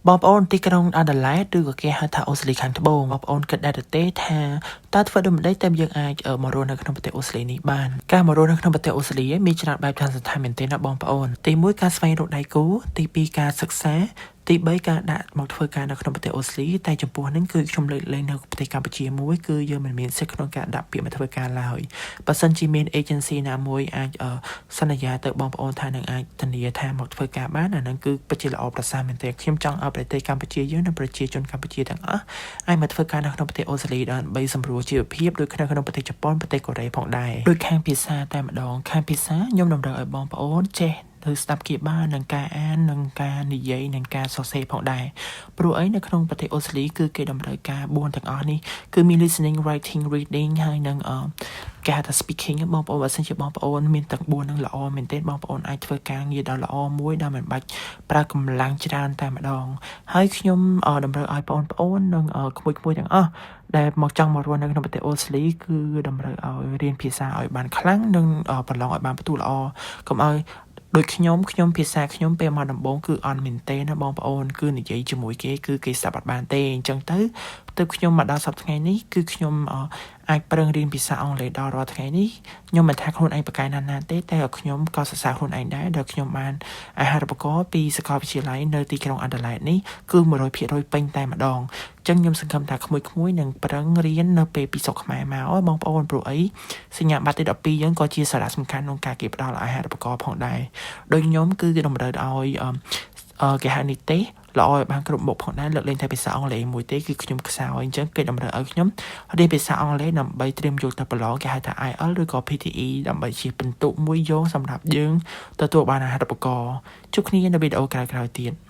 បងប្អូនទីក្រុងអាដាលេដឬក៏គេហៅថាអូស្ត្រាលីខាងត្បូងបងប្អូនគិតដែរទេថាតើធ្វើដូចម្ដេចតែយើងអាចមករស់នៅក្នុងប្រទេសអូស្ត្រាលីនេះបានការមករស់នៅក្នុងប្រទេសអូស្ត្រាលីមានច្រើនបែបច្រើនសន្តានមែនទែនណាបងប្អូនទី1ការស្វែងរកដៃគូទី2ការសិក្សាទី3ការដាក់មកធ្វើការនៅក្នុងប្រទេសអូស្ត្រាលីតែចំពោះនេះគឺខ្ញុំលើកលែងនៅប្រទេសកម្ពុជាមួយគឺយើងមិនមានសិទ្ធិក្នុងការដាក់ពាក្យមកធ្វើការឡើយបើសិនជាមាន agency ណាមួយអាចសន្យាទៅបងប្អូនថានឹងអាចធានាថាមកធ្វើការបានអានឹងគឺពិតជាល្អប្រសើរមែនទែនខ្ញុំចង់ឲ្យប្រទេសកម្ពុជាយើងនិងប្រជាជនកម្ពុជាទាំងអស់អាចមកធ្វើការនៅក្នុងប្រទេសអូស្ត្រាលីដើម្បីសម្រួលជីវភាពដូចនៅក្នុងប្រទេសជប៉ុនប្រទេសកូរ៉េផងដែរដូចខាងភាសាតែម្ដងខាងភាសាខ្ញុំតម្រូវឲ្យបងប្អូនចេះទៅស្ដាប់គេបាននឹងការអាននិងការនិយាយនិងការសរសេរផងដែរព្រោះអីនៅក្នុងប្រទេសអូស្ត្រាលីគឺគេតម្រូវការ4ទាំងអស់នេះគឺមាន listening, writing, reading ហើយនិងគេហៅថា speaking បងប្អូនបើសិនជាបងប្អូនមានទាំង4នឹងល្អមែនទែនបងប្អូនអាចធ្វើការងារដ៏ល្អមួយដែលមិនបាច់ប្រើកម្លាំងច្រើនតែម្ដងហើយខ្ញុំតម្រូវឲ្យបងប្អូននិងក្មួយៗទាំងអស់ដែលមកចង់មករស់នៅក្នុងប្រទេសអូស្ត្រាលីគឺតម្រូវឲ្យរៀនភាសាឲ្យបានខ្លាំងនិងប្រឡងឲ្យបានពិន្ទុល្អកុំឲ្យដូចខ្ញុំខ្ញុំភាសាខ្ញុំពេលមកដំបូងគឺអន់មែនទេណាបងប្អូនគឺនិយាយជាមួយគេគឺគេស្ដាប់អត់បានទេអញ្ចឹងទៅទើបខ្ញុំមកដល់សប្តាហ៍ថ្ងៃនេះគឺខ្ញុំអាចប្រឹងរៀនភាសាអង់គ្លេសដល់រាល់ថ្ងៃនេះខ្ញុំមិនថាខ្លួនឯងពូកែណាស់ណាទេតែខ្ញុំក៏សរសើរខ្លួនឯងដែរដែលខ្ញុំបានអាហារូបករណ៍ពីសាកលវិទ្យាល័យនៅទីក្រុងអាដាលេដនេះគឺ100%ពេញតែម្ដងចឹងខ្ញុំសង្ឃឹមថាក្មួយៗនឹងប្រឹងរៀននៅពេលពីស្រុកខ្មែរមកបងប្អូនព្រោះអីសញ្ញាបត្រទី12យើងក៏ជាសារៈសំខាន់ក្នុងការគេផ្ដល់អាហារូបករណ៍ផងដែរដូចខ្ញុំគឺគេតម្រូវឲ្យគេហៅនិទេសល្អឲ្យបានគ្រប់មុខផងដែរលើកលែងតែភាសាអង់គ្លេសមួយទេគឺខ្ញុំខ្សោយអញ្ចឹងគេតម្រូវឲ្យខ្ញុំរៀនភាសាអង់គ្លេសដើម្បីត្រៀមយកទៅប្រឡងគេហៅថា IELTS ឬក៏ PTE ដើម្បីជាពិន្ទុមួយយោងសម្រាប់យើងទទួលបានអាហារូបករណ៍ជួបគ្នានៅវីដេអូក្រោយៗទៀត។